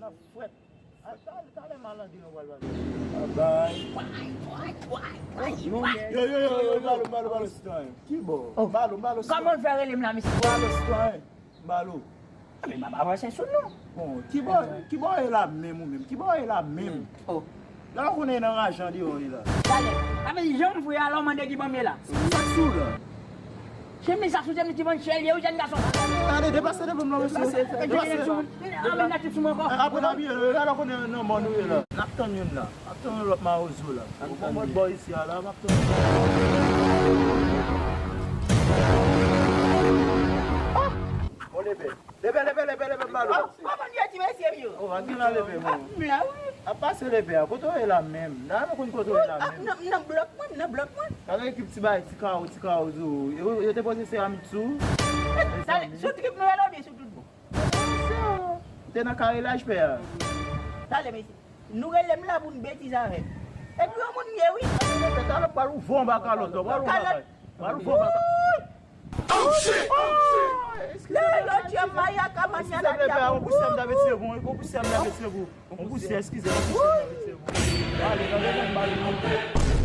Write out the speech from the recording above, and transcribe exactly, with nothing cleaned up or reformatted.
Frèt. A, talè, talè malandren yo pral pale. Abay. Yo, yo, yo, yo, balo, balo, balo. Ki bò? Balo, balo. Kòman l fè rele m la, mesye? Balo, sitwayen. Balo. A, men m ap avanse sou nou. Bon, ki bò, ki bò e la menm ou menm? Ki bò e la menm? Oh. La ou konnen nan rajan deyò e la. Talè. A, men jan m vwe alò mande ki bò m ye la. Sa k sou la? Chemiz sa sou chemiz ti bann chèlye wi, jèn gason. Gade, deplase devan m non, mesye. Deplase, deplase. An men natif sou mwen ankò. Apre n ap ye, gade konnen nan mòn ou ye la. N ap tann youn la. N ap tann yon lòt mawozo la. Ou pran mòd bò isi a la, m ap tann. Bon, leve. Leve, leve, leve, leve, m ba nou. Kòman n ye ti mesye m yo? Oh, a gen la leve, bon. M la wi. A pase leve a, kote w ye la menm? La, nou konn kote w ye la menm. M nan, m nan blòk mwen, m nan blòk mwen. Gade ekip ti bay, ti kawo, ti kawo zo. Yo, yo te poze seramik sou. Talè, sou trip nou ye la oubyen sou tout bon? Ou te nan karelaj pè a. Talè, mesye. Nou rele m la pou n betize avè m. Epi yon moun m ye wi. Talè pral ouvè yon baka lòt, pral ouvè yon baka. Pral ouvè yon baka. Oh shit! Oh shit! Lè lòt yè mayaka manyana diabo. Yon pousyè m ta betize pou, yon pousyè m ta betize pou. Yon pousyè, eskize, yon pousyè m ta betize pou. Ale, gade yon bal.